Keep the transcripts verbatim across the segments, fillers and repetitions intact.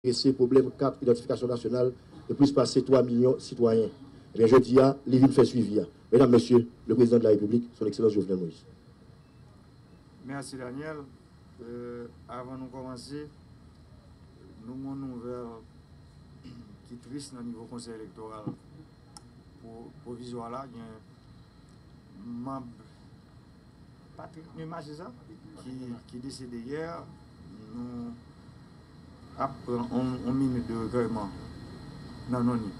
adrese pwoblèm kat idantifikasyon nasyonal de plis pase twa milyon sitwayen. Ebyen, jodi a, li vin fè swivi a. Medam, mesye, le prezidan de la repiblik, son ekselans Jovenel Moïse. Mèsi, Daniel. Euh, avan nou kòmanse, nou gen yon nouvèl ki tris nan nivo Konsèy Elektoral. Pou pwovizwa la, gen manm Patrick Numa, se sa? Ki, ki desede yè. Nou ap pran yon, yon minit de rekèyman nan non li.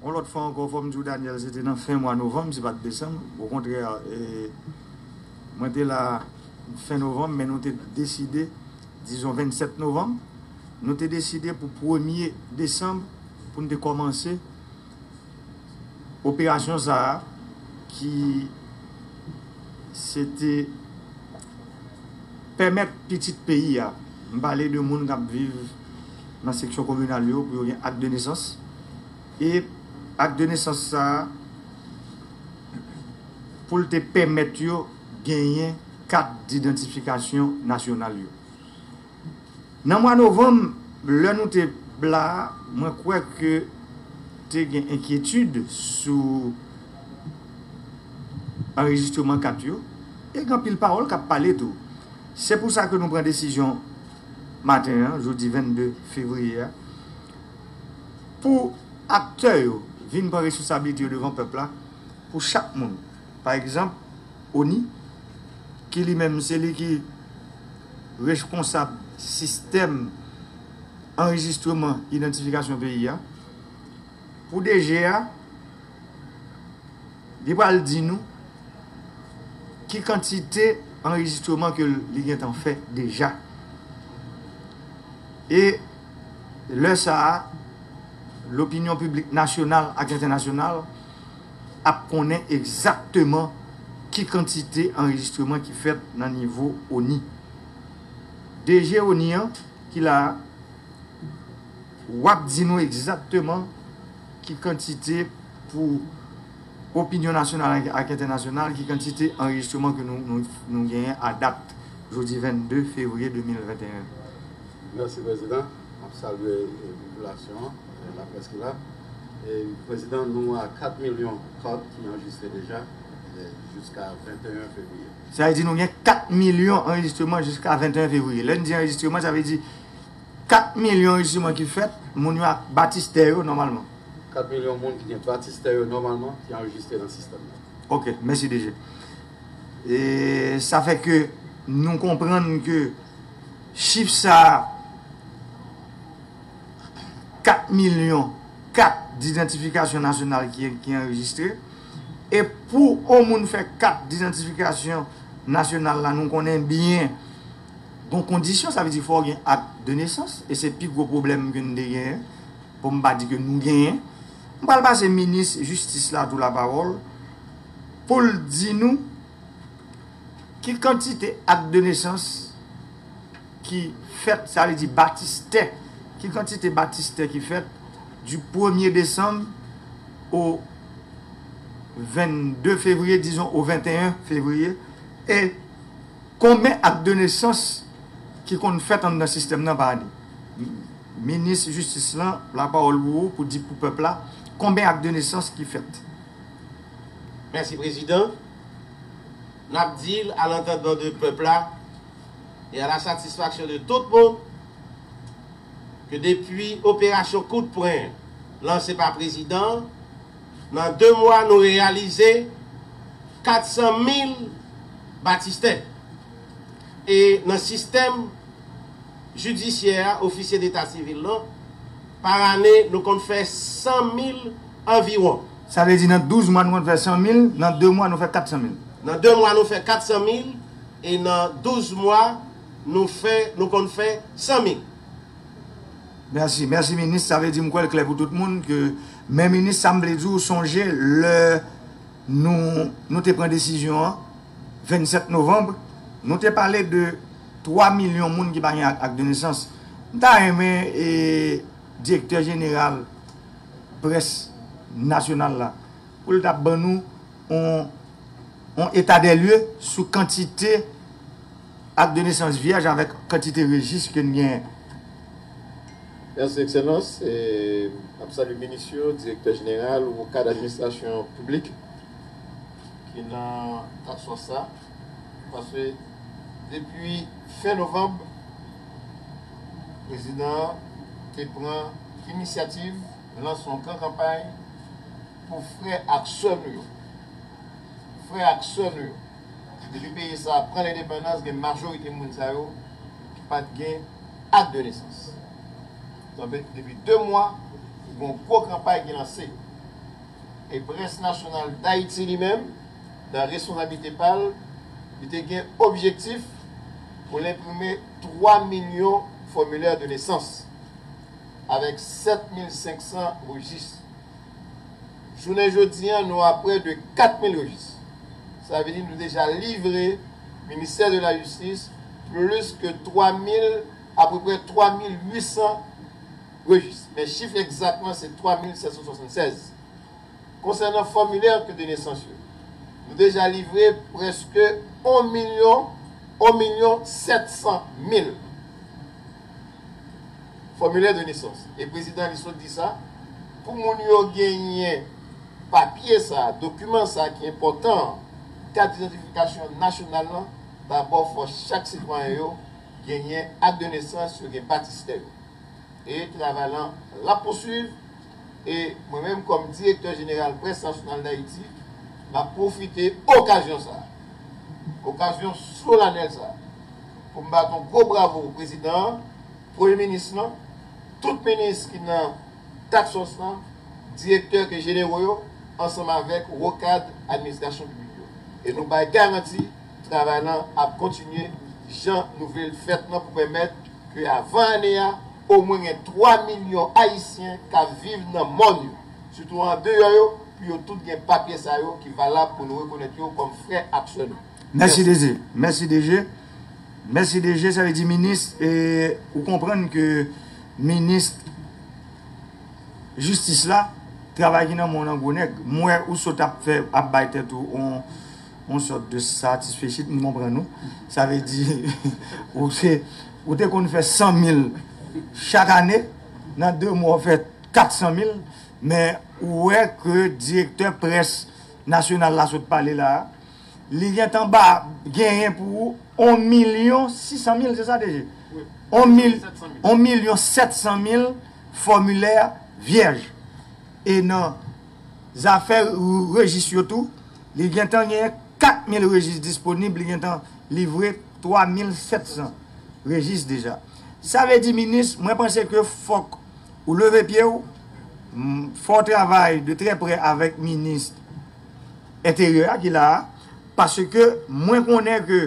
Yon lòt fwa ankò, fò m di w, Daniel, se te nan fen mwa novanm, se pa t desanm. Okontrè, e, mwen te la fen novanm, men nou te deside, dizon, vennsèt novanm, nou te deside pou premye desanm, pou n te kòmanse operasyon sa a ki se te pèmèt pitit peyi a, m pale de moun k ap viv nan seksyon kominal yo, pou yo gen ak de nesans. E ak de nesans sa a, pou l te pèmèt yo genyen kat didantifikasyon nasyonal yo. Nan mwa novanm, lè nou te la a, mwen kwè ke te gen enkyetid sou anrejistreman kat yo, e gen anpil pawòl k ap pale tou. Se pou sa ke nou pran desizyon maten an, jodi vennde fevriye a, pou aktè yo vin pran responsablite yo devan pèp la, pou chak moun. Pa egzanp, ONI, ki li menm se li ki responsab sistèm anrejistreman idantifikasyon peyi a, pou DG a, li pral di nou ki kantite anrejistreman ke li gentan fè deja. E lè sa a, lopinyon piblik nasyonal ak entènasyonal ap konnen egzakteman ki kantite anrejistreman ki fèt nan nivo ONI. DG ONI an ki la a, w ap di nou egzakteman ki kantite pou opinyon nasyonal ak, ak entènasyonal, ki kantite anrejistreman ke nou, nou, nou genyen a dat jodi vennde fevriye de mil venteyen. Mèsi, Prezidan. M ap salye, e, popilasyon an, e, laprès ki la. E, Prezidan, nou a kat milyon kat ki anrejistre deja, e, jiska venteyen fevriye. Sa vle di nou gen kat milyon anrejistreman jiska venteyen fevriye. Lè n di anrejistreman, sa vle di kat milyon anrejistreman ki fèt, moun yo ak batistè yo nòmalman. Kat milyon moun ki gen batistè yo nòmalman ki anrejistre nan sistèm nan. Ok, mèsi, DG. E sa fè ke nou konprann ke chif sa a, kat milyon kat didantifikasyon nasyonal ki, ki anrejistre. E pou yon moun fè kat didantifikasyon nasyonal la, nou konnen byen, gon kondisyon, sa vle di fò w gen ak de nesans, e se pi gwo pwoblèm ke n te genyen, pou m pa di ke nou genyen. M pral pase minis jistis la tou lapawòl, pou l di nou ki kantite ak de nesans ki fèt, sa vle di batistè, ki kantite batistè ki fèt du premye desanm au vennde fevriye, dizon, au venteyen fevriye, e konbyen ak de nesans ki konn fèt anndan sistèm nan pa ane? Minis jistis lan, lapawòl pou ou, pou di pou pèp la, konbyen ak de nesans ki fèt? Mèsi, Prezidan. N ap di l, à l'entendement de pèp la, et à la satisfaction de tout moun, ke depi operasyon kout pwen lanse pa Prezidan an, nan de mwa, nou reyalize kat san mil batistè. E nan sistèm jidisyè a, ofisye deta sivil lan, pa ane, nou konn fè san mil anviwon. Sa vle di nan douz mwa, nou konn fè san mil, nan de mwa, nou fè kat san mil. Nan de mwa, nou fè kat san mil, e nan douz mwa, nou fè, nou konn fè san mil. Mèsi, mèsi, minis. Sa vle di, m kwè l klè pou tout moun ke Men minis, sa m vle di w, sonje lè nou, nou te pran desizyon an, vennsèt novanm, nou te pale de twa milyon moun ki pa gen ak, ak de nesans. M ta renmen, e, direktè jeneral près nasyonal la, pou l ta ban nou yon, yon eta dè lye sou kantite ak de nesans vyèj avèk kantite rejis ke n genyen. Mèsi, Ekselans. E, m ap salye minis yo, direktè jeneral ou kad administrasyon piblik ki nan task force sa. Paske depi fen novanm, prezidan an te pran inisyativ lanse yon gran kanpay pou frè ak sè nou yo. Frè ak sè nou yo. Depi peyi sa a pran lendepandans, gen majorite moun sa yo ki pa t gen ak de nesans. Donk, depi de mwa, gen yon gwo kanpay ki lanse. E Près Nasyonal Dayiti li menm, nan responsablite pa l, li te gen objektif pou l enprime twa milyon fòmilè de nesans, avèk sèt mil senk san rejis. Jounen jodi a, nou a prè de kat mil rejis. Sa vle di nou deja livre Ministè de la Jistis plis ke twa mil, apeprè twa mil uit san rejis. Men chif egzakteman se twa mil sèt san swasannsèz. Konsènan fòmilè de nesans yo, nou deja livre prèske yon milyon, yon milyon sèt san mil fòmilè de nesans. E prezidan li sot di sa, pou moun yo genyen papye sa, dokiman sa ki enpòtan, kat idantifikasyon nasyonal lan, dabò fò chak sitwayen yo genyen ak de nesans, yo gen batistè yo. E travay lan l ap pouswiv. E mwen menm, kòm direktè jeneral Près Nasyonal Dayiti, m ap pwofite okazyon sa a, okazyon solanèl sa a, pou m bat yon gwo bravo prezidan an, premye minis lan, tout minis ki nan task force lan, direktè ke jenero yo, ansanm avèk wo kad administrasyon piblik yo. E nou bay garanti, travay lan ap kontinye jan nou vle l fèt lan pou pèmèt ke avan ane a, omwen gen twa milyon Ayisyen k ap viv nan mòn yo, sitou andeyò yo, pou yo tout gen papye sa yo ki valab pou nou rekonèt yo kòm frè ak sè nou. Mèsi, mèsi. DG. Mèsi, DG. Mèsi, DG. Sa vle di minis, e, ou konprann ke minis jistis la, travay ki nan men w nan gwo nèg. M wè ou sot ap fè, ap bay tèt ou on, on sòt de satisfecit, m konprann ou. Sa vle di, ou se, ou te konn fè san mil chak ane, nan de mwa w fè kat san mil, men ou wè ke direktè près nasyonal la sot pale la a, li gentan ba, genyen pou ou yon milyon sis san mil, se sa, DG? Yon mil, yon milyon sèt san mil fòmilè vyèj. E nan zafè rejis yo tou, li gentan genyen kat mil rejis disponib, li gentan livre twa mil sèt san rejis deja. Sa vle di, minis, mwen panse ke fòk ou leve pye w, m, fè w travay de trè prè avèk minis enteryè a ki la a, paske mwen konnen ke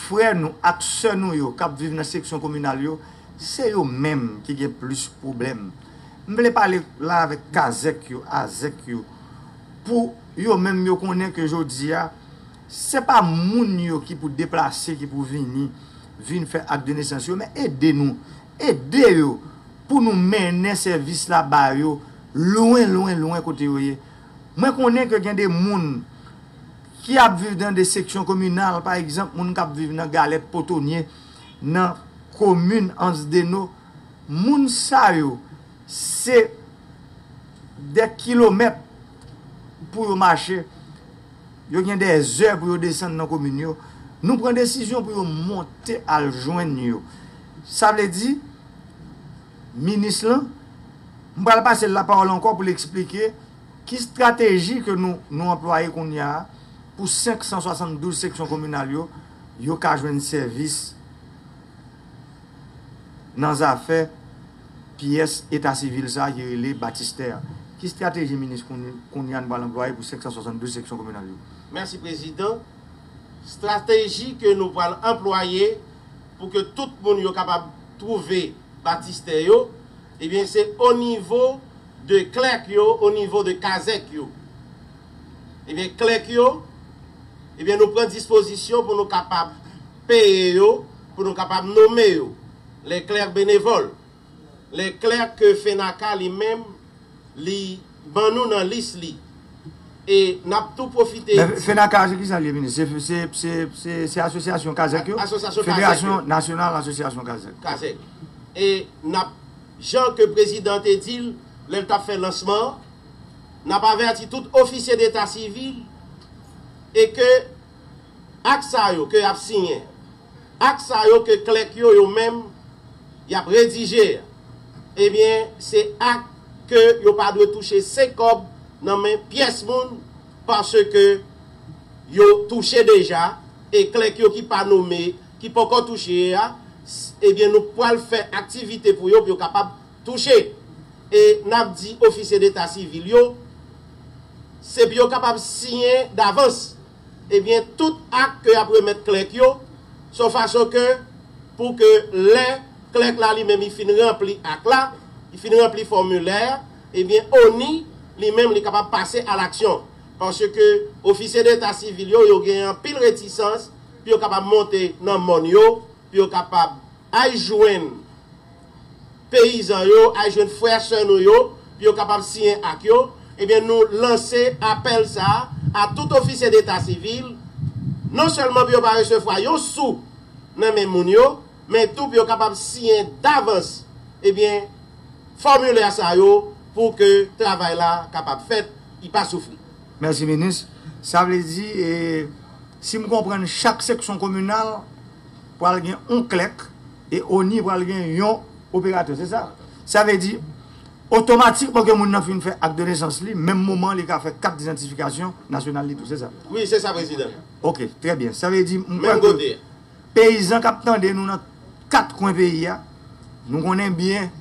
frè nou ak sè nou yo k ap viv nan seksyon kominal yo, se yo menm ki gen plis pwoblèm. M vle pale la avèk kazèk yo, azèk yo, pou yo menm yo konnen ke jodi a, se pa moun yo ki pou deplase, ki pou vini, vin fè ak de nesans yo, men ede nou, ede yo, pou nou mennen sèvis la ba yo lwen, lwen, lwen kote yo ye. Mwen konnen ke gen de moun ki ap viv nan de seksyon kominal, pa egzanp, moun k ap viv nan Galèt, Potonye, nan komin Ansdeno, moun sa yo, se dè kilomèt pou yo mache. Yo gen dè zè pou yo desann nan komin yo. Nou pran desizyon pou yo monte al jwenn yo. Sa vle di, minis lan, m pral pase l lapawòl ankò pou l eksplike ki estrateji ke nou, nou anplwaye kounye a pou senk san swasanndouz seksyon kominal yo, yo ka jwenn sèvis nan zafè pyès eta sivil sa a ki rele batistè a. Ki estrateji minis kounye, kounye a n pral anplwaye pou senk san swasanndouz seksyon kominal yo? Mèsi, Prezidan. Estrateji ke nou pral anplwaye pou ke tout moun yo kapab twouve batistè yo, ebyen, se o nivo de klèk yo o nivo de kazèk yo. Ebyen, klèk yo, ebyen, nou pran dispozisyon pou nou kapab peye yo, pou nou kapab nonmen yo. Les clercs bénévoles. Les clercs ke Fenaka li menm, li ban nou nan lis li. E n ap tou pwofite. Men Fenaka, se ki sa l ye, minis? Se, se, se, se, se asosyasyon kazèk yo? A-, asosyasyon kazèk yo. Federasyon Nasyonal Asosyasyon Kazèk. Kazèk. E n ap, jan ke prezidan te di l, lè l t ap fè lansman an, n ap avèti tout ofisye deta sivil e ke ak sa yo ke y ap siyen, ak sa yo ke klèk yo, yo menm, y ap redije a, ebyen, se ak ke yo pa dwe touche senk kòb nan men pyès moun, paske yo touche deja, e klèk yo ki pa nonmen, ki poko touche a, s-, ebyen, nou pral fè aktivite pou yo, pou yo kapab touche. E n ap di ofisye deta sivil yo, se pou yo kapab siyen davans, ebyen, tout ak ke y ap remèt klèk yo, se yon fason ke, pou ke lè klèk la li menm li fin ranpli ak la, li fin ranpli fòmilè a, ebyen, ONI li menm li kapab pase a laksyon. Paske ofisye deta sivil yo, yo gen anpil retisans pou yo kapab monte nan mòn yo, pou yo kapab al jwenn peyizan yo, al jwenn frè sè nou yo, pou yo kapab siyen ak yo, ebyen, nou lanse apèl sa a a tout ofisye deta sivil, non sèlman pou yo pa resevwa yon sou nan men moun yo, men tou pou yo kapab siyen davans, ebyen, fòmilè sa yo pou ke travay la kapab fèt, li pa soufri. Mèsi, minis. Sa vle di, e, si m konprann, chak seksyon kominal pral gen yon klèk e ONI pral gen yon operatè, se sa? Sa vle di, otomatikman ke moun nan fin fè ak de nesans li, menm moman li ka fè kat idantifikasyon nasyonal li tou, se sa? Wi, se sa, prezidan. Ok, trè byen. Sa vle di, m kwè ke peyizan k ap tande nou nan kat kwen peyi a, nou konnen byen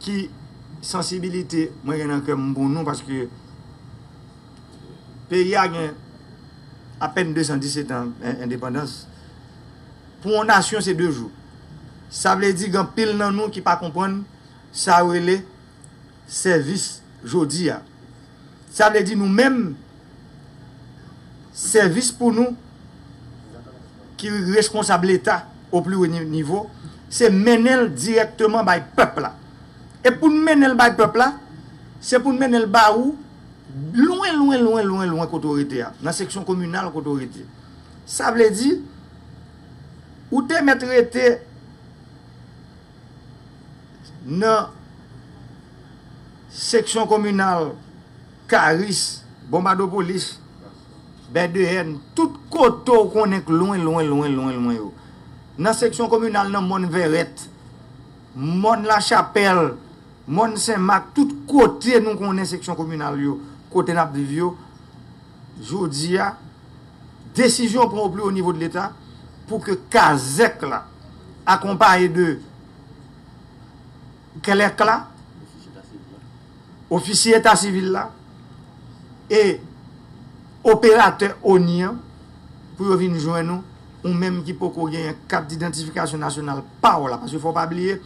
ki sansibilite mwen gen nan kè m pou nou, paske peyi a gen apèn de san disèt an en-, endepandans. Pou yon nasyon, se de jou. Sa vle di, gen anpil nan nou ki pa konprann sa yo rele sèvis jodi a. Sa vle di nou menm, sèvis pou nou ki responsab Leta o pli wo ni-, nivo, se mennen l dirèkteman bay pèp la. E pou n mennen l bay pèp la, se pou n mennen l ba ou lwen, lwen, lwen, lwen, lwen kote w rete a, nan seksyon kominal kote w rete. Sa vle di, ou te mèt rete nan seksyon kominal Karis, Bonbadopolis, Bèdeyèn, tout kote w konnen k lwen, lwen, lwen, lwen, lwen yo. Nan seksyon kominal nan Mòn Vèrèt, Mòn Lachapèl, Mòn Sen Mak, tout kote nou konnen seksyon kominal yo, kote n ap viv yo, jodi a, desizyon pran o pli wo nivo de Leta pou ke kazèk la, akonpaye de klèk la, ofisye eta sivil la, e operatè ONI an, pou yo vin jwenn ou, ou menm ki poko genyen kat idantifikasyon nasyonal pa w la. Paske fò w pa bliye,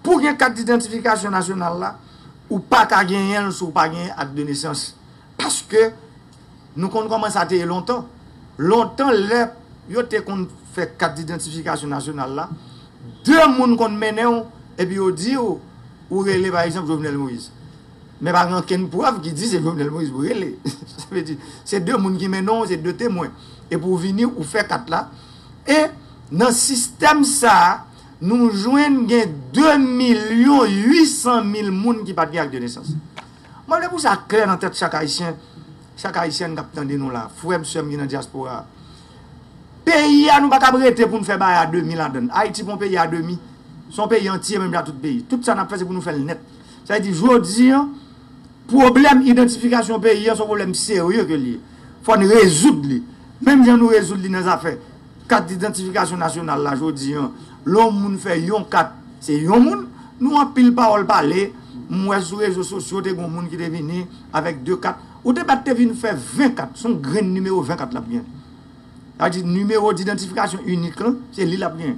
pou gen kat idantifikasyon nasyonal la, ou pa ka genyen l si w pa genyen ak de nesans. Paske nou konn kòman sa te ye lontan. Lontan, lè yo te konn fè kat idantifikasyon nasyonal la, de moun konn mennen w, epi yo di w, ou rele, pa egzanp, Jovenel Moïse. Men pa gen okenn prèv ki di se Jovenel Moïse pou rele. Sa vle di, se de moun ki mennen w, se de temwen. Epi w vini, ou fè kat la. E nan sistèm sa a, nou jwenn gen de milyon uit san mil moun ki pa t gen ak de nesans. Mwen vle pou sa klè nan tèt chak Ayisyen, chak Ayisyèn k ap tande nou la, frè m, sè m ki nan dyaspora a. Peyi a, nou pa kab rete pou n fè bagay a demi ladan l. Ayiti pa yon peyi a demi. Se yon peyi antye, menm jan ak tout peyi. Tout sa n ap fè, se pou nou fè l nèt. Sa vle di, jodi a, pwoblèm idantifikasyon peyi a, se yon pwoblèm serye ke l ye. Fò n rezoud li. Menm jan nou rezoud li nan zafè kat idantifikasyon nasyonal la jodi a, lè yon moun fè yon kat, se yon moun, nou anpil pawòl pale, m wè sou rezo sosyo, te gen yon moun ki te vini avèk de kat. Ou te mèt te vin fè ven kat, se yon grenn nimewo ven kat l ap gen. Sa vle di nimewo didantifikasyon inik lan, se li l ap gen.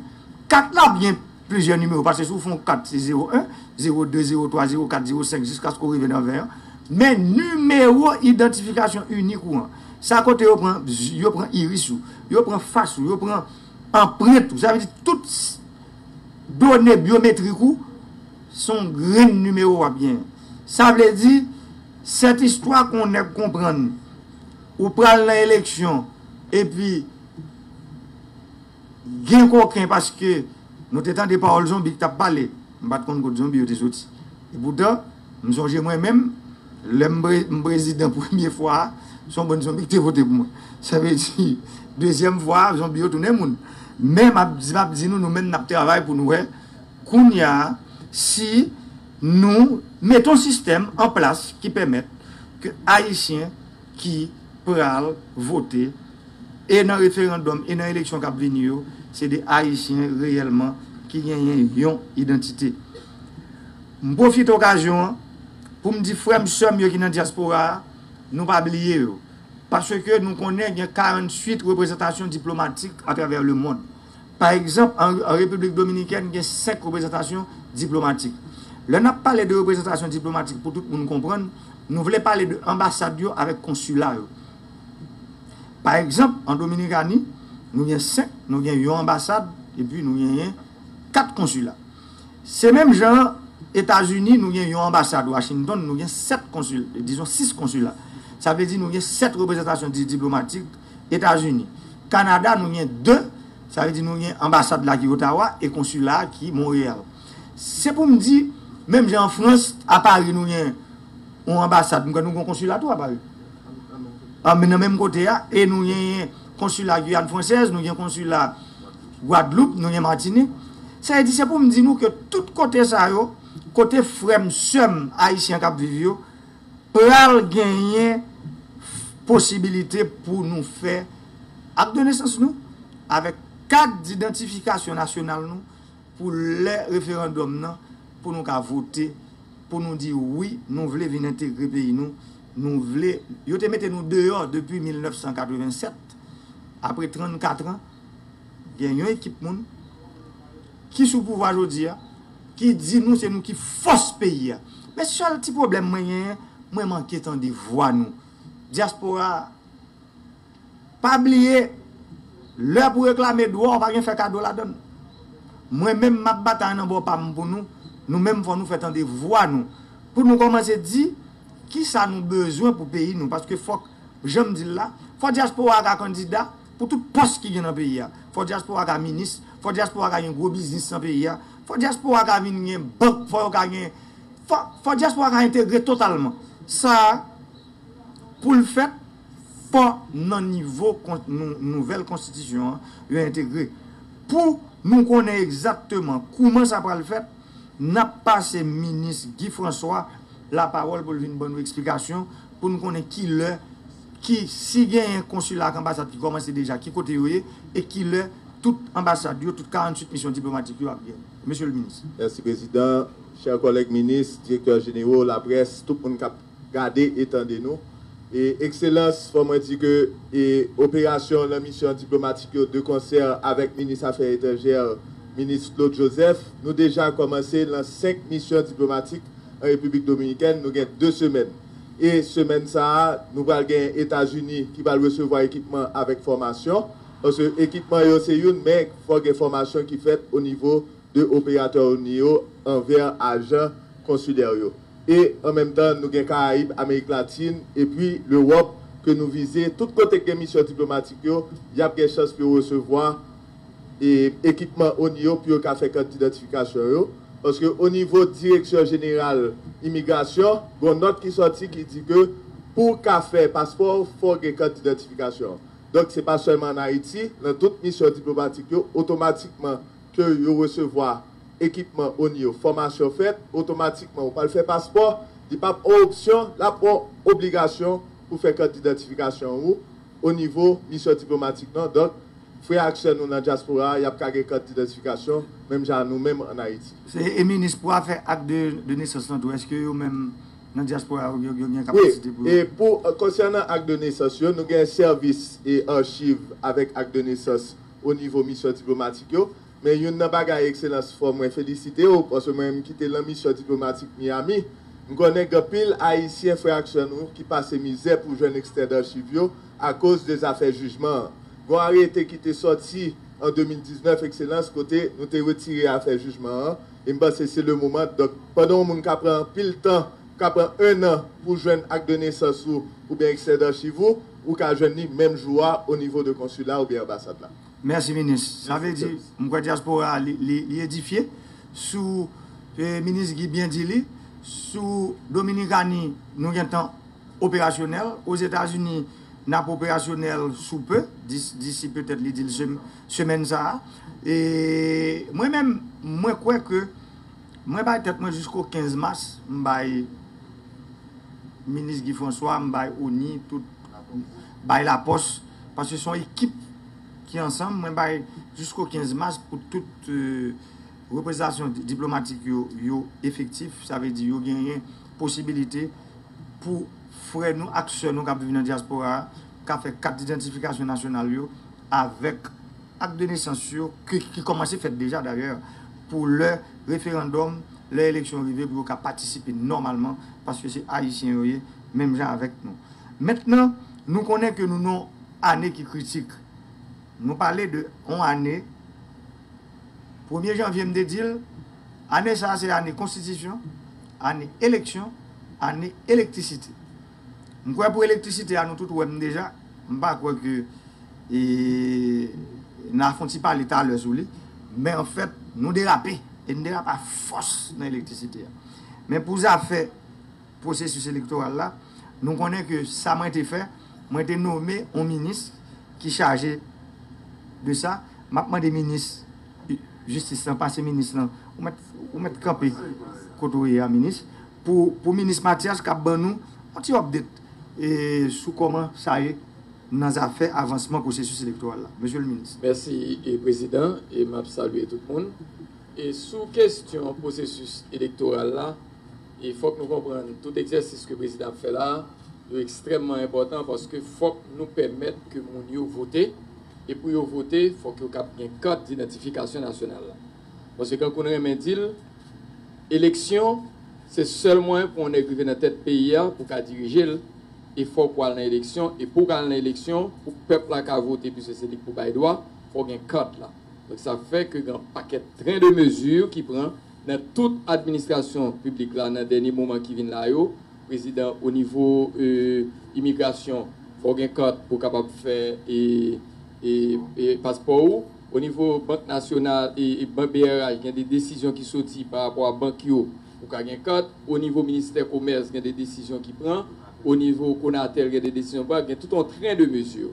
Kat la byen plizyè nimewo, paske si w fè yon kat, se zewo en, zewo de, zewo twa, zewo kat, zewo senk, jiskaske w rive nan ven an. Men nimewo idantifikasyon inik ou an, sa kote yo pran, yo pran iris ou, yo pran fas ou, yo pran anprent ou. Sa vle di tout s- done byometrik ou, se yon grenn nimewo w ap genyen. Sa vle di, sèt istwa kon nèg konprann ou pral nan eleksyon, epi gen koken, paske nou te tande pawòl zonbi ki t ap pale. M pa t konn kot zonbi yo te soti. Epoutan, m sonje mwen menm, lè m pre- m prezidan premye fwa a, se yon bann zonbi ki te vote pou mwen. Sa vle di, dezyèm fwa a, zonbi yo tounen moun. Men m ap di, m ap di nou, nou menm n ap travay pou nou wè, kounye a, si nou mete yon sistèm an plas ki pèmèt ke Ayisyen ki pral vote e nan referandòm e nan eleksyon k ap vini yo, se de Ayisyen reyèlman ki genyen yon idantite. M pwofite okazyon an pou m di frè m, sè m yo ki nan dyaspora a, nou pa bliye yo. Paske nou konnen gen karanntuit reprezantasyon diplomatik atravè lemonn. Pa egzanp, an, an Repiblik Dominikèn, gen senk reprezantasyon diplomatik. Lè n ap pale de reprezantasyon diplomatik, pou tout moun konprann, nou vle pale de anbasad yo avèk konsila yo. Pa egzanp, an Dominikani, nou gen senk, nou gen yon anbasad, epi nou genyen kat konsila. Se menm jan an, Etazini, nou gen yon anbasad, Washington, nou gen sèt konsila, dizon sis konsila. Sa vle di nou gen sèt reprezantasyon di- diplomatik Etazini. Kanada, nou gen de, sa vle di nou gen anbasad la ki Ottawa e konsila a ki Monreyal. Se pou m di, menm jan an Frans, a Pari, nou gen yon anbasad, m kwè nou gen yon konsila tou a Pari. An, men nan menm kote a, e nou gen konsila Giyàn Fransèz, nou gen konsila Gwadloup, nou gen Matinik. Sa vle di, se pou m di nou ke tout kote sa yo, kote frè m, sè m ayisyen k ap viv yo, pral genyen posibilite pou nou fè ak de nesans nou, avèk kat didantifikasyon nasyonal nou, pou lè referandòm nan, pou nou ka vote, pou nou di wi, nou vle vin entegre peyi nou, nou vle, yo te mete nou deyò depi mil nèf san katreven sèt, apre trannkat an, gen yon ekip moun ki sou pouvwa jodi a, ki di nou se nou ki fòs peyi a. Men sèl ti pwoblèm mwen genyen, mwen manke tande vwa nou. Dyaspora a, pa bliye, lè pou reklame dwa w pa gen fè kado ladann. Mwen menm m ap batay nan bò pa m pou nou, nou menm fò nou fè tande vwa nou. Pou nou kòmanse di kisa nou bezwen pou peyi nou, paske fòk, jan m di l la, fò dyaspora a ka kandida pou tout pòs ki gen nan peyi a. Fò dyaspora a ka minis, fò dyaspora a ka gen gwo biznis nan peyi a, fò dyaspora a ka vin gen bank, fò yo ka gen, fò, fò dyaspora a ka entegre totalman. Sa a, pou l fèt, fò nan nivo kon- nou- nouvèl konstitisyon an, yo entegre. Pou nou konnen egzakteman kouman sa pral fèt, n ap pase minis Guy François lapawòl pou l vin ban nou eksplikasyon, pou nou konnen kilè, ki, si genyen konsila ak anbasad ki kòmanse deja, ki kote yo ye, e kilè tout anbasad yo, tout karanntuit misyon diplomatik yo ap gen. Mesye le minis. Mèsi, Prezidan. Chè kòlèg minis, direktè jenewo, laprès, tout moun k ap gade e tande nou. E, Ekselans, fò mwen di ke, e, operasyon nan misyon diplomatik yo de konsè avèk minis afè etranjè, minis Claude Joseph, nou deja kòmanse nan senk misyon diplomatik an Repiblik Dominikèn, nou gen de semèn. E semèn sa a, nou pral gen Etazini ki pral resevwa ekipman avèk fòmasyon. Paske ekipman yo se youn, men fò gen fòmasyon ki fèt o nivo de operatè oni yo anvè ajan konsilè yo. E an menm tan, nou gen Karayib, Amerik Latin, epi Lewòp ke nou vize. Tout kote k gen misyon diplomatik yo, y ap gen chans pou yo resevwa e ekipman oni yo pou yo ka fè kat didantifikasyon yo. Paske o nivo Direksyon Jeneral Imigrasyon, gon nòt ki sòti ki di ke pou w ka fè paspò, fò w gen kat didantifikasyon. Donk, se pa sèlman ann Ayiti, nan tout misyon diplomatik yo, otomatikman ke yo resevwa ekipman oni yo, fòmasyon fèt, otomatikman ou pral fè paspò, li p ap yon opsyon, l ap yon obligasyon pou fè kat didantifikasyon ou o nivo misyon diplomatik lan. Donk, frè ak sè nou nan dyaspora a, y ap ka gen kat didantifikasyon, menm jan nou menm ann Ayiti. Se, e minis, pou afè ak de, de nesans lan tou, èske yo menm nan dyaspora a, yo, yo gen kapasite pou yo? Wi, e pou, konsènan ak de nesans yo, nou gen sèvis e achiv avèk ak de nesans o nivo misyon diplomatik yo. Men youn nan bagay, Ekselans, fò mwen felisite w, paske mwen menm ki te lan misyon diplomatik Miami, m konnen gen anpil Ayisyen, frè ak sè nou, ki pase mizè pou jwenn ekstrè d'achiv yo akoz de zafè jijman an. Gen yon arete ki te sòti an de mil diznèf, Ekselans, kote nou te retire afè jijman an, e m panse se le moman. Donk, pandan yon moun ka pran anpil tan, ka pran en an pou jwenn ak de nesans ou oubyen ekstrè d'achiv ou, ou ka jwenn li menm jou a o nivo de konsila oubyen anbasad la. Mèsi, minis. Sa vle di, m kwè dyaspora a, li, li, li edifye sou, e, minis Guy byen di li, sou Dominikani, nou gentan operasyonèl. Ozetazini, n ap operasyonèl sou pe, dis-, disi petèt li di l sem-, semèn sa a. E mwen menm, mwen kwè ke mwen bay tèt mwen jisko kenz mas, m bay minis Guy François, m bay oni, tout, bay lapòs, paske se yon ekip ki ansanm, mwen bay jisko kenz mas pou tout, e, reprezantasyon di-, diplomatik yo, yo efektif, sa vle di yo genyen posibilite pou frè nou ak sè nou k ap viv nan dyaspora a, ka fè kat idantifikasyon nasyonal yo avèk ak de nesans yo, ki, ki kòmanse fèt deja dayè, pou lè referandòm, lè eleksyon rive, pou yo ka patisipe nòmalman, paske se Ayisyen yo ye, menm jan avèk nou. Mentnan, nou konnen ke nou nan yon ane ki kritik. Nou pale de yon ane, premye janvye, m te di l, ane sa a se ane konstitisyon, ane eleksyon, ane elektrisite. M kwè pou elektrisite a, nou tout wè m deja. M pa kwè ke, e, n a fè yon ti pale talè sou li. Men anfèt, nou derape. E n derape a fòs nan elektrisite a. Men pou zafè pwosesis elektoral la, nou konnen ke sa mwen te fè, mwen te nome yon minis ki chaje de sa. M ap mande minis jistis lan, pase minis lan, ou mèt, ou mèt kanpe kote w ye a, minis, pou, pou minis Mathias k ap ban nou yon ti update, e, sou kòman sa ye nan zafè avansman pwosesis elektoral la. Mesye le minis. Mèsi, e, Prezidan, e m ap salye tout moun. E sou kesyon pwosesis elektoral la, e fòk nou konprann tout egzèsis ke prezidan ap fè la a, yo ekstrèmman enpòtan paske fòk nou pèmèt ke moun yo vote, e pou yo vote, fòk yo kab gen kat didantifikasyon nasyonal la. Paske kankou n renmen di l, eleksyon, se sèl mwayen pou yon nèg rive nan tèt peyi a, pou ka dirije l, e fòk w al nan eleksyon, e pou w ka al nan eleksyon, pou pèp la ka vote, piske se li k pou bay dwa, fò w gen kat la. Donk, sa fè ke gen yon pakèt tren de mezi ki pran nan tout administrasyon piblik la nan dènye moman ki vin la yo. Prezidan, o nivo, e, imigrasyon, fò w gen kat pou w kapab fè, e, e, e paspò ou. O nivo Bank Nasyonal e, e Bank B R H, gen de desizyon ki soti pa rapò a bank yo, ou ka gen kat. O nivo Ministè Komès, gen de desizyon ki pran. O nivo Konatel, gen de desizyon pran. Gen tout yon tren de mezi.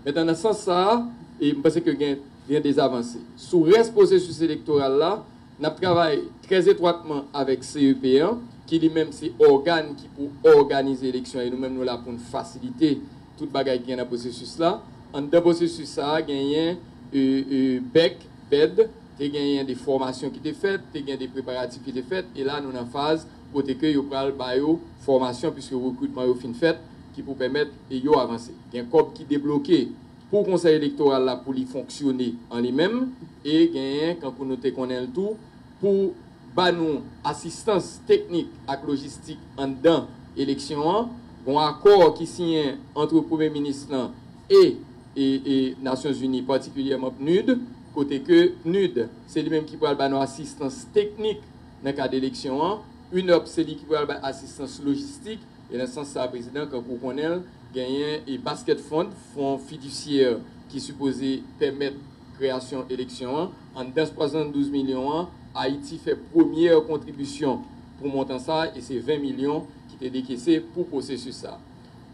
Mentnan, nan sans sa a, e m panse ke gen, gen de avanse. Sou rès pwosesis elektoral la, n ap travay trè etwatman avèk C E P an, ki li menm se ògàn ki pou òganize eleksyon, e nou menm nou la pou n fasilite tout bagay ki gen nan pwosesis la. Anndan pwosesis sa a, genyen, e, e, bèk, bèd, te genyen de fòmasyon ki te fèt, te gen de preparatif ki te fèt, e la nou nan faz kote ke yo pral ba yo fòmasyon, piske rekritman yo fin fèt, ki pou pèmèt, e, yo avanse. Gen kòb ki debloke pou Konsèy Elektoral la pou li fonksyone an li menm, e genyen, kankou nou te konnen l tou, pou ba nou asistans teknik ak lojistik anndan eleksyon an. Gen yon akò ki siyen ant Premye Minis lan e, e, e Nasyonzini, patikilyèman PNUD, kote ke PNUD, se li menm ki pral ba nou asistans teknik nan kad eleksyon an. UNUP, se li ki pral bay asistans lojistik. E nan sans sa, Prezidan, kankou w konnen l, genyen e Basket Fund, fon fidisyè ki sipoze pèmèt kreyasyon eleksyon an. Anndan swasanndouz milyon an, Ayiti fè premyè kontribisyon pou montan sa a, e se ven milyon ki te dekese pou pwosesis sa a.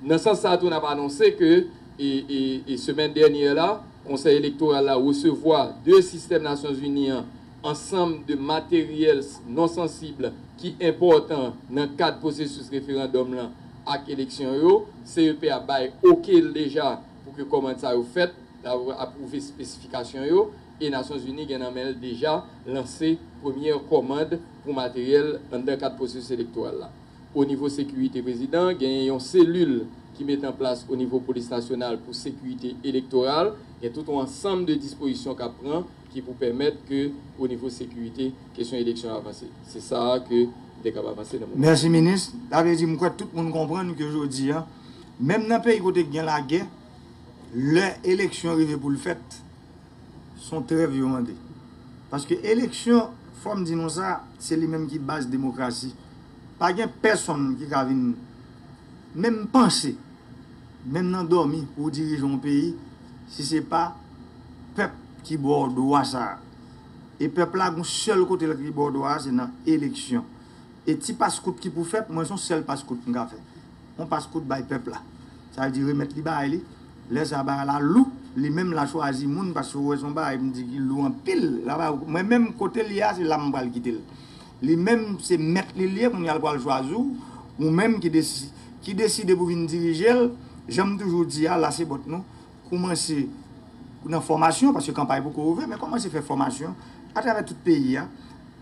Nan sans sa a tou, n ap anonse ke, e, e, e semèn dènyè la, Konsèy Elektoral la resevwa de sistèm Nasyonzini an ansanm de materyèl non sansib ki enpòtan nan kad pwosesis referandòm lan ak eleksyon yo. C E P a bay oke l deja pou ke kòmand sa yo fèt, l ap apwouve espesifikasyon yo, e Nasyonzini gen nan men l deja lanse premyè kòmand pou materyèl anndan kad pwosesis elektoral la. O nivo sekirite, Prezidan, genyen yon selil ki mete an plas o nivo Polis Nasyonal pou sekirite elektoral. Gen tout yon ansanm de dispozisyon k ap pran ki pou pèmèt ke o nivo sekirite, kesyon eleksyon avanse. Se sa a ke m te kab avanse nan moman. Mèsi, minis. Sa vle di, m kwè tout moun konprann ke jodi a, menm nan peyi kote k gen lagè, lè eleksyon rive pou l fèt, se yon trèv yo mande. Paske eleksyon, fò m di nou sa, se li menm ki baz demokrasi. Pa gen pèsonn ki ka vin menm panse, menm nan dòmi, pou w dirije yon peyi, si se pa pèp ki ba w dwa sa a. E pèp la, gon sèl kote l ki ba w dwa a, se nan eleksyon. E ti pas kout ki pou fèt, mwen se yon sèl pas kout m ka fè. Yon pas kout bay pèp la. Sa vle di remèt li bagay li. Lè sa bagay la lou, li menm l a chwazi moun, paske w wè se yon bagay m di ki lou anpil. La ba, mwen menm kote l ye a, se la m pral kite l. Li menm se mèt li l ye, kounye a l pral chwazi w, ou menm ki desi-, ki deside pou vin dirije l, jan m toujou di a, lase bòt nou, kòmanse nan fòmasyon, paske kanpay poko ouvè, men kòmanse fè fòmasyon atravè tout peyi a,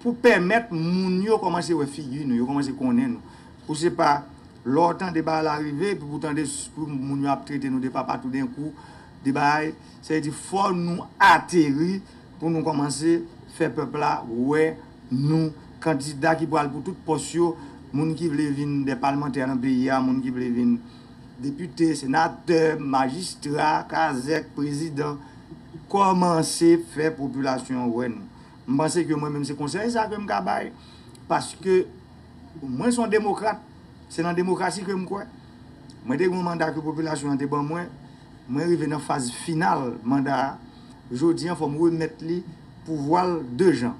pou pèmèt moun yo kòmanse wè figi nou, yo kòmanse konnen nou. Pou se pa lè w tande bagay la rive, epi pou tande s-, pou moun yo ap trete nou de papa toudenkou, de bagay, sa vle di fò nou ateri pou nou kòmanse fè pèp la wè nou, kandida ki pral pou tout pòs yo, moun ki vle vin de palmantè nan peyi a, moun ki vle vin depite, senatè, majistra, kazèk, prezidan, kòmanse fè popilasyon an wè nou. M panse ke mwen menm se konsèy sa ke m ka bay, paske mwen se yon demokrat, se nan demokrasi ke m kwè. Mwen te gen yon manda ke popilasyon an te ban mwen, mwen rive nan faz final manda a. Jodi an, fò m remèt li pouvwa l de jan.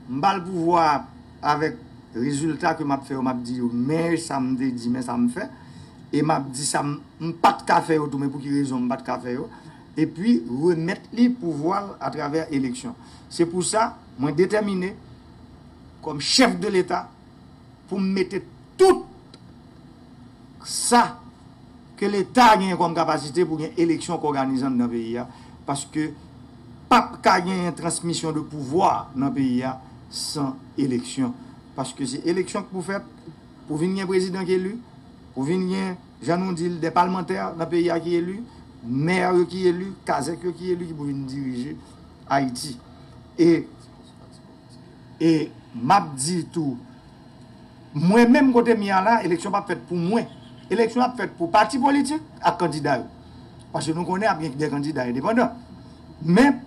M ba l pouvwa a avèk rezilta ke m ap fè yo, m ap di yo, men sa m te di, men sa m fè. E m ap di sa m, m pa t ka fè yo tou, men pou ki rezon m pa t ka fè yo. Epi remèt li pouvwa l atravè eleksyon. Se pou sa, mwen detèmine, kòm chèf de Leta, pou m mete tout sa ke Leta genyen kòm kapasite pou gen eleksyon k òganize anndan peyi a, paske p ap ka genyen transmisyon de pouvwa nan peyi a san eleksyon. Paske se eleksyon k pou fèt, pou vin gen prezidan k eli, pou vin gen, jan nou di l, de palmantè nan peyi a ki eli, mè yo ki eli, kazèk yo ki eli, ki pou vin dirije Ayiti. E, e m ap di tou, mwen menm kote m ye a la, eleksyon p ap fèt pou mwen. Eleksyon ap fèt pou pati politik ak kandida yo. Paske nou konnen ap gen de kandida endepandan. Men,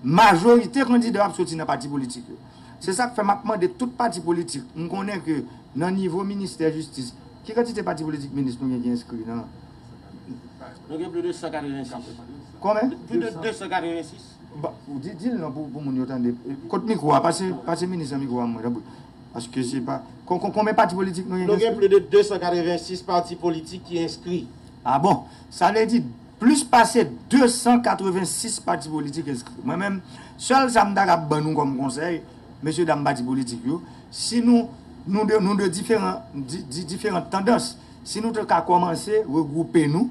majorite kandida yo ap soti nan pati politik yo. Se sa k fè m ap mande tout pati politik. M konnen ke nan nivo ministè jistis, ki kantite pati politik minis nou gen ki enskri nan? Nou gen plis de san katrevensis. Konbyen? Plis de de san katrevensis. Ba, ou di, di l non pou, pou moun yo tande. Kot mikwo a, pase, pase minis lan mikwo a mwen, tanpri. Paske se pa, kon, kon, konbyen pati politik nou gen ki enskri? Nou gen plis de de san katrevensis pati politik ki enskri. A bon? Sa vle di, plis pase de san katrevensis pati politik enskri. Mwen menm, sèl sa m ta kab ban nou kòm konsèy, mesye dam pati politik yo, si nou, nou de, nou de diferan, di, di, diferan tandans, si nou te ka kòmanse regwoupe nou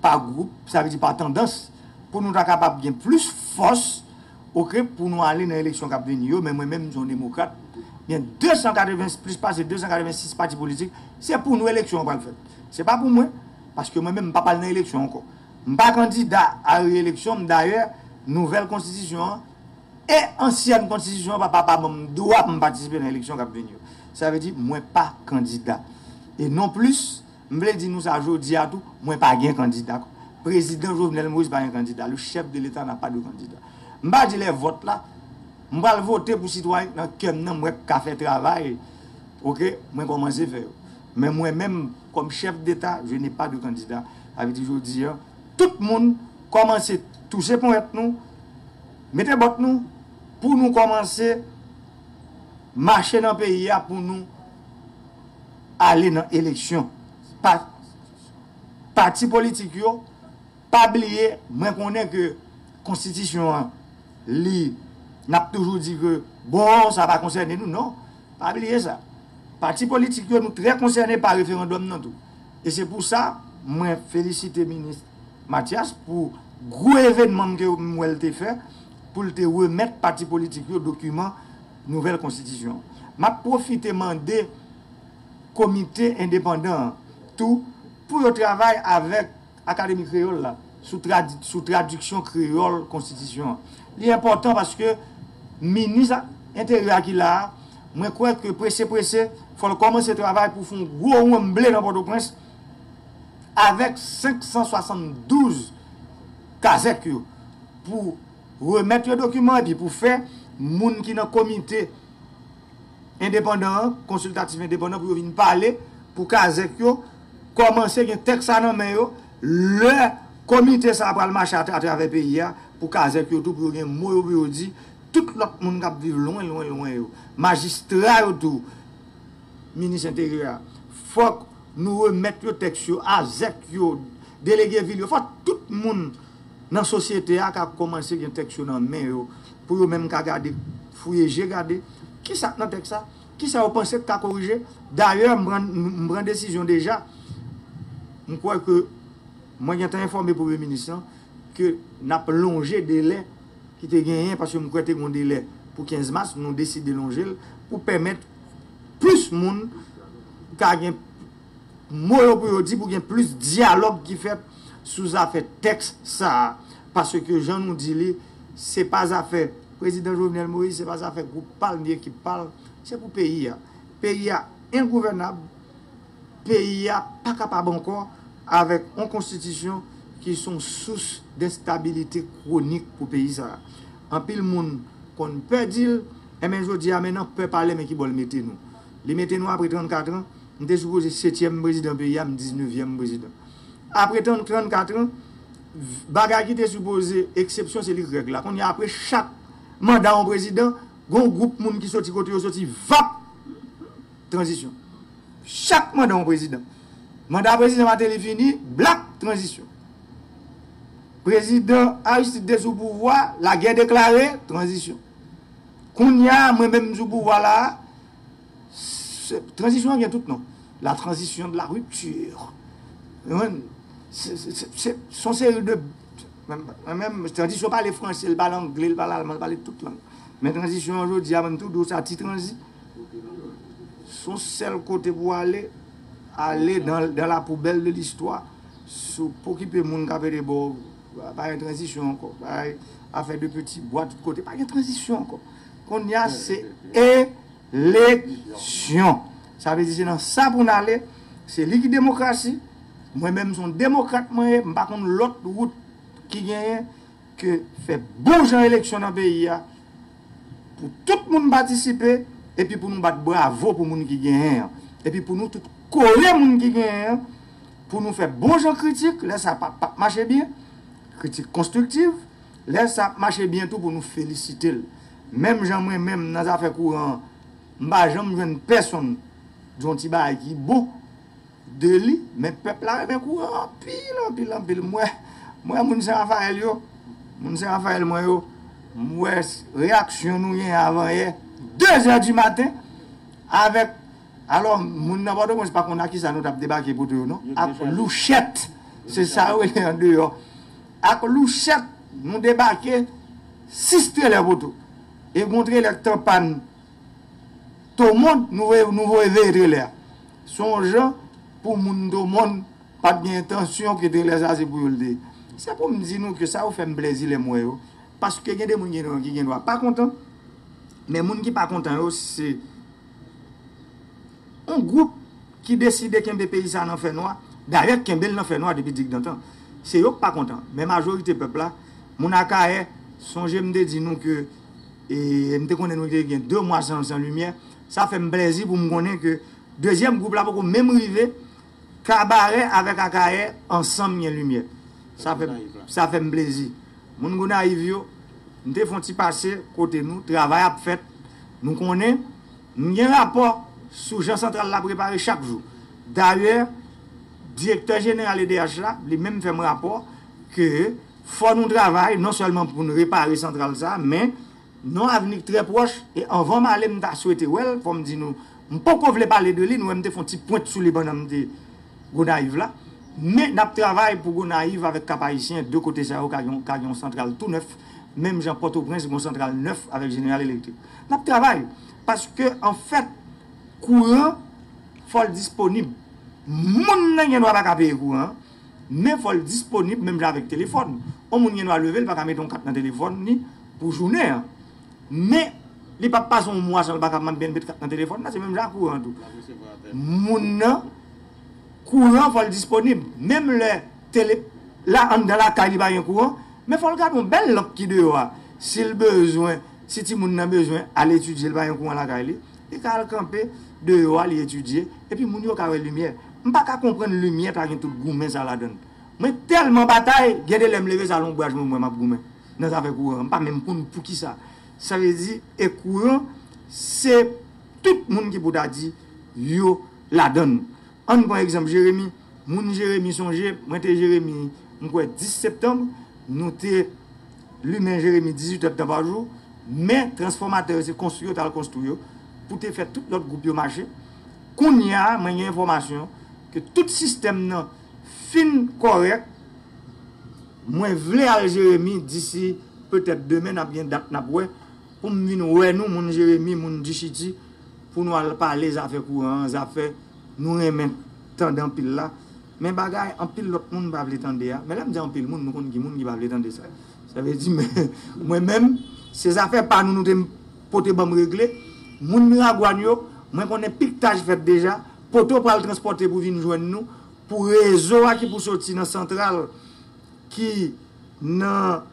pa gwoup, sa vle di pa tandans, pou nou ta kapab gen plis fòs, oke, pou nou ale nan eleksyon k ap vini yo, men mwen menm, m se yon demokrat, gen de san katreven, plis pase de san katrevensis pati politik, se pou nou eleksyon an pral fèt. Se pa pou mwen, paske mwen menm, m p ap al nan eleksyon ankò. M pa kandida a reyeleksyon, m dayè, nouvèl konstitisyon an e ansyèn konstitisyon an pa, pa, pa ban m dwa pou m patisipe nan eleksyon k ap vini yo. Sa vle di, mwen pa kandida. E non plis, m vle di nou sa jodi a tou, mwen pa gen kandida. Prezidan Jovenel Moïse pa gen kandida. Le chef de l'État n'a pas de candidat. M pa di lè vòt la, m pral vote pou sitwayen nan kè m nan, m wè k ka fè travay. Oke, mwen kòmanse fè yo. Men mwen menm, kòm chèf deta, je n'ai pas de candidat. Sa vle di jodi a, tout moun kòmanse touche ponyèt nou, mete bòt nou, pou nou kòmanse mache nan peyi a, pou nou ale nan eleksyon. Pa, pati politik yo, pa bliye, mwen konnen ke konstitisyon an, li, n ap toujou di ke, bon, sa pa konsène nou, non. Pa bliye sa. Pati politik yo, nou trè konsène pa referandòm nan tou. E se pou sa, mwen felisite minis Mathias pou gwo evènman ke m wè l te fè, pou l te remèt pati politik yo dokiman nouvèl konstitisyon an. M ap pwofite mande komite endepandan an tou pou yo travay avèk Akademi Kreyòl la sou tradi-, sou tradiksyon kreyòl konstitisyon an. Li enpòtan paske minis enteryè a ki la a, mwen kwè ke prese prese, fò l kòmanse travay pou fè yon gwo wonm ble nan Pòtoprens avèk senk san swasanndouz kazèk yo, pou remèt yo dokiman epi pou fè moun ki nan komite endepandan an, konsiltatif endepandan, pou yo vin pale, pou kazèk yo kòmanse gen tèks sa nan men yo, lè komite sa a pral mache atra- atravè peyi a, pou kazèk yo tou, pou yo gen mo yo pou yo di, tout lòt moun k ap viv lwen, lwen, lwen yo, majistra yo tou, minis enteryè a, fòk nou remèt yo tèks yo, azèk yo, delege vil yo, fòk tout moun nan sosyete a ka kòmanse gen tèks yo nan men yo, pou yo menm ka gade, fouye je gade, kisa k nan tèks sa, kisa yo panse k ka korije. Dayè, m pran, m pran desizyon deja. M kwè ke mwen gentan enfòme premye minis lan ke n ap lonje delè ki te genyen, paske m kwè te gen yon delè pou kenz mas, nou deside lonje l pou pèmèt plis moun ka gen mo yo pou yo di, pou gen plis dyalòg ki fèt sou zafè tèks sa a. Paske jan nou di li, se pa zafè prezidan Jovenel Moïse, se pa zafè gwoup pa l ni ekip pa l, se pou peyi a. Peyi a engouvènab, peyi a pa kapab ankò avèk yon konstitisyon ki se yon sous denstabilite kwonik pou peyi sa a. Anpil moun konn pè di l, enben jodi a, men nan pè pale, men ki bò l mete nou. Li mete nou apre trannkat an, m te sipoze setyèm prezidan peyi a, m diznevyèm prezidan. Apre trannkat an, bagay ki te sipoze eksepsyon, se li k règ la. Kounye a, apre chak manda yon prezidan, gen yon gwoup moun ki soti kote yo soti, vap, tranzisyon. Chak manda yon prezidan. Manda prezidan Martelly fini, blak, tranzisyon. Prezidan Aristide te sou pouvwa, lagè deklare, tranzisyon. Kounye a, mwen menm m sou pouvwa la a, se- tranzisyon an gen tout non. La transition de la rupture. Ou konprann? Se- se- se- se- se yon seri de, mwen menm, tranzisyon pale franse, l pale angle, l pale alman, l pale tout lang. Men tranzisyon an jodi a, mwen tou di w sa, ti tranzi. Se yon sèl kote pou ale, ale dans, dans la poubelle de l'histoire. Si w pa okipe moun k ap ede ba w, pa gen tranzisyon ankò. Pa gen afè de peti bwa tout kote. Pa gen tranzisyon ankò. Kounye a, se eleksyon. Sa vle di se nan sa pou n ale. Se li ki demokrasi. Mwen menm, se yon demokrat mwen ye. M pa konn lòt wout ki genyen ke fè bon jan eleksyon nan peyi a, pou tout moun patisipe, epi pou nou bat bravo pou moun ki genyen an, epi pou nou tout kore moun ki genyen an, pou nou fè bon jan kritik, lè sa p ap, p ap mache byen, kritik konstriktiv, lè sa ap mache byen tou pou nou felisite l. Menm jan mwen menm nan zafè kouran an, m pa janm jwenn pèsonn di yon ti bagay ki bon, de li, men pèp la renmen kouran anpil, anpil, anpil. M wè, m wè moun Sen Rafayèl yo, moun Sen Rafayèl mwen yo, m wè reyaksyon nou genyen avanyè, de zè di maten, avèk, alò, moun nan Pòtoprens pa konn ak kisa nou t ap debake poto yo, non, ak louchèt, se sa yo rele andeyò. Ak louchèt, nou debake sis trelè poto. E gon trelè k t an pàn Tomond, nou voye, nou voye veye trelè a. Se yon jan pou moun Tomond pa t gen entansyon ke trelè sa se pou yo l te ye. Se pou m di nou ke sa yo fè m plèzi lè m wè yo. Paske gen de moun gen, ki gen dwa pa kontan, men moun ki pa kontan yo, se yon gwoup ki deside kenbe peyi sa nan fènwa. Dayè, kenbe l nan fènwa depi digdantan. Se yo k pa kontan. Men majorite pèp la, moun Akayè, sonje m te di nou ke, e, m te konnen nou te gen de mwa san, san limyè. Sa fè m plèzi pou m konnen ke dezyèm gwoup la poko menm rive. Kabarè avèk Akayè ansanm gen limyè. Sa fè, sa fè m plezi. Moun Gonayiv yo, m te fè yon ti pase kote nou, travay ap fèt. Nou konnen, m gen rapò sou jan santral la prepare chak jou. Dayè, direktè jeneral E D H la, li menm fè m rapò ke fò nou travay, non sèlman pou nou repare santral sa, men nan yon avni trè pwòch, e anvan m ale, m ta swete wè l, fò m di nou, m poko vle pale de li, nou wè m te fè yon ti pwent sou li pandan m te Gonayiv la. Men n ap travay pou Gonayiv avèk Kap Ayisyen, de kote sa yo ka gen, ka gen yon santral tou nèf, menm jan Pòtoprens gen yon santral nèf avèk Jeneral Elektrik. N ap travay, paske anfèt, kouran, fò l disponib. Moun nan gen dwa pa ka peye kouran an, men fò l disponib menm jan avèk telefòn. Yon moun gen dwa leve, l pa ka mete yon kat nan telefòn li, pou jounen an. Men, li p ap pase yon mwa san l pa ka mande N P T kat nan telefòn nan, se menm jan ak kouran tou. Moun nan, kouran fò l disponib. Menm lè tele, la anndan lakay li pa gen kouran, men fò l gade yon bèl lanp ki deyò a. Si l bezwen, si timoun nan bezwen al etidye, li pa gen kouran lakay li, li ka al kanpe deyò a, li etidye, epi moun yo ka wè limyè. M pa ka konprann limyè ta gen tout goumen sa ladan l. Mwen tèlman batay, gen de lè m leve sa lonbraj mwen, mwen m ap goumen nan zafè kouran. M pa menm konn poukisa. Sa vle di, e kouran, se tout moun ki pou ta di yo ladan l. Ann pran egzanp Jeremi. Moun Jeremi sonje, mwen te Jeremi, m kwè dis septanm, nou te limen Jeremi dizuit èdtan pa jou, men transfòmatè yo se konstwi yo t al konstwi yo pou te fè tout lòt gwoup yo mache. Kounye a, mwen gen enfòmasyon ke tout sistèm nan fin kòrèk. Mwen vle al Jeremi disi petèt demen, n ap gen dat n ap wè, pou m vin wè nou, moun Jeremi, moun Dichiti, pou nou al pale zafè kouran an, zafè nou renmen tande anpil la. Men bagay anpil lòt moun pa vle tande a. Men lè m di anpil moun, nou konn ki moun ki pa vle tande sa. Sa vle di, men, mwen menm, se zafè pa nou nou te pote ban m regle. Moun Miragwàn yo, mwen konnen piktaj fèt deja. Poto pral transpòte pou vin jwenn nou. Pou rezo a ki pou soti nan santral ki nan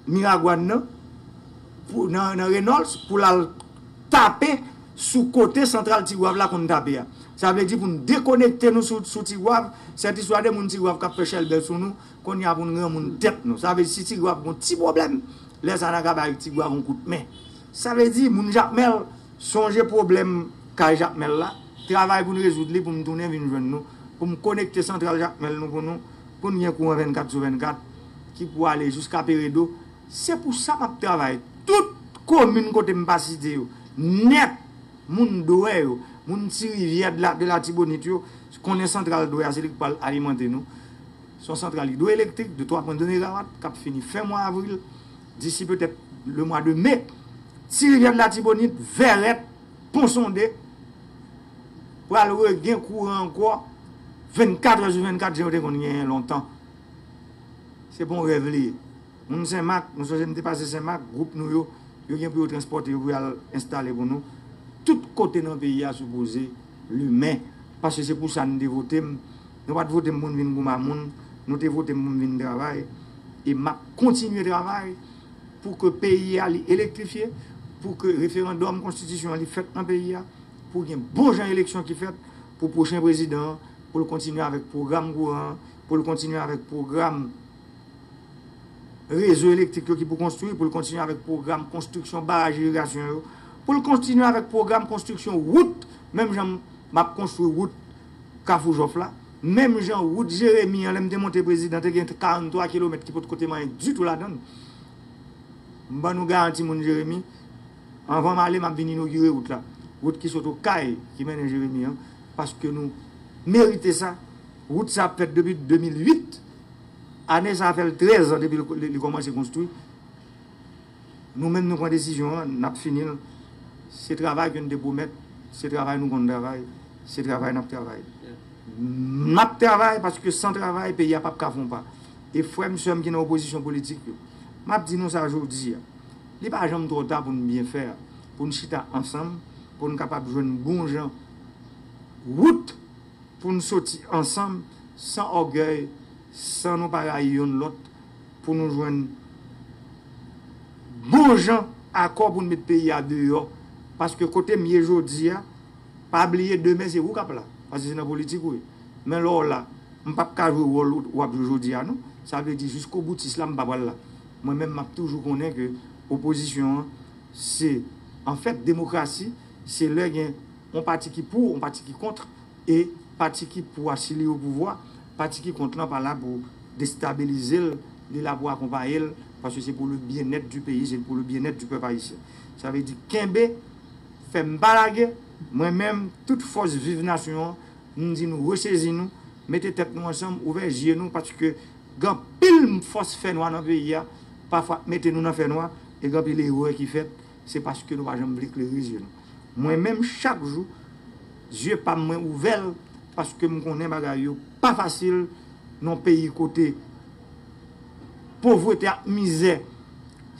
Miragwàn nan, pou, nan, nan Reynolds, pou l al tape sou kote santral Tigwav la konn tape a. Sa vle di pou n dekonekte nou sou, sou Tigwav, sèt istwa de moun Tigwav k ap fè chèlbè sou nou, kounye a pou n granmoun tèt nou. Sa vle di si Tigwav gon ti pwoblèm, lè sa a n a ka bay Tigwav yon kout men. Sa vle di moun Jakmèl, sonje pwoblèm kay Jakmèl la, travay pou n rezoud li, pou m tounen vin jwenn nou, pou m konekte santral Jakmèl nou pou nou, pou n gen kouran vennkat sou vennkat, ki pou ale jiska Peredo. Se pou sa m ap travay. Tout komin kote m pa site yo, nèt, moun Dwè yo, moun Ti Rivyè de la, de Latibonit yo, konnen santral Dwè a, se li k pral alimante nou. Se yon santral idwoelektrik de twa pwen de megawat k ap fini fen mwa avril, disi petèt le mwa de me. Ti Rivyè de Latibonit, Vèrèt, Pon Sonde pral regen kouran ankò vennkat è sou vennkat, jan yo te konn genyen lontan. Se pa yon rèv li ye. Moun Senmak, nou sonje m te pase Senmak, gwoup nou yo, yo gen pou yo transpòte yo pou y al enstale pou nou. Tout kote nan peyi a sipoze limen, paske se pou sa nou te vote m. Nou pa t vote m pou m vin goumamoun, nou te vote m pou m vin travay. E m ap kontinye travay pou ke peyi a li elektrifye, pou ke referandòm konstitisyon an li fèt nan peyi a, pou gen bon jan eleksyon ki fèt, pou pwochen prezidan an, pou l kontinye avèk pwogram kouran an, pou l kontinye avèk pwogram rezo elektrik yo ki pou konstwi, pou l kontinye avèk pwogram konstriksyon baraj irigasyon yo, pou l kontinye avèk pwogram konstriksyon wout, menm jan m ap konstwi wout Kafou Jòf la, menm jan wout Jeremi an, lè m te monte prezidan, te gen karanntwa kilomèt ki potko te manyen ditou ladan l. M ban nou garanti, moun Jeremi, anvan m ale, m ap vin inogire wout la. Wout ki sot Okay, ki mennen Jeremi an, paske nou merite sa. Wout sa ap fèt depi de mil uit. Ane sa a fè l trèz an depi li, li, li kòmanse konstwi. Nou menm nou pran desizyon an, n ap fini l. Se travay ke n te pwomèt, se travay nou konn travay, se travay n ap travay. N ap travay paske san travay, peyi a p ap ka fè yon pa. E frè m, sè m ki nan opozisyon politik yo, m ap di nou sa jodi a. Li pa janm twò ta pou n byen fè, pou n chita ansanm, pou n kapab jwenn bon jan wout pou n soti ansanm, san ògèy, san nou pa rayi yonn lòt, pou nou jwenn bon jan akò pou n met peyi a deyò. Paske kote m ye jodi a, pa bliye demen se ou k ap la, paske se nan politik ou ye. Men lè w la, m p ap ka jwe wòl ou w ap jwe jodi a non. Sa vle di jiskoboutis la, m pa pral la. Mwen menm, m ap toujou konnen ke opozisyon an, se, anfèt, demokrasi, se lè gen yon pati ki pou, yon pati ki kont, e pati ki pou a, si li o pouvwa, pati ki kont lan pa la pou destabilize l, li la pou akonpaye l, paske se pou le bien-être du pays, se pou le bien-être du peuple haïtien. Sa vle di kenbe, fè m pa lage, mwen menm, tout fòs viv nasyon an, m di nou resezi nou, mete tèt nou ansanm, ouvè zye nou, paske gen anpil fòs fènwa nan peyi a, pafwa ap mete nou nan fènwa, e gen anpil erè ki fèt, se paske nou pa janm vle klere zye nou. Mwen menm, chak jou, zye pa m mwen ouvè l, paske m konnen bagay yo pa fasil nan yon peyi kote povrete ak mizè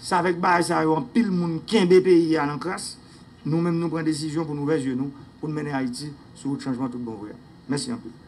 Se avèk bagay sa yo anpil moun kenbe peyi a nan kras. Nou menm nou pran desizyon pou n ouvè zye nou, pou n mennen Ayiti sou wout chanjman tout bon vre a. Mèsi anpil.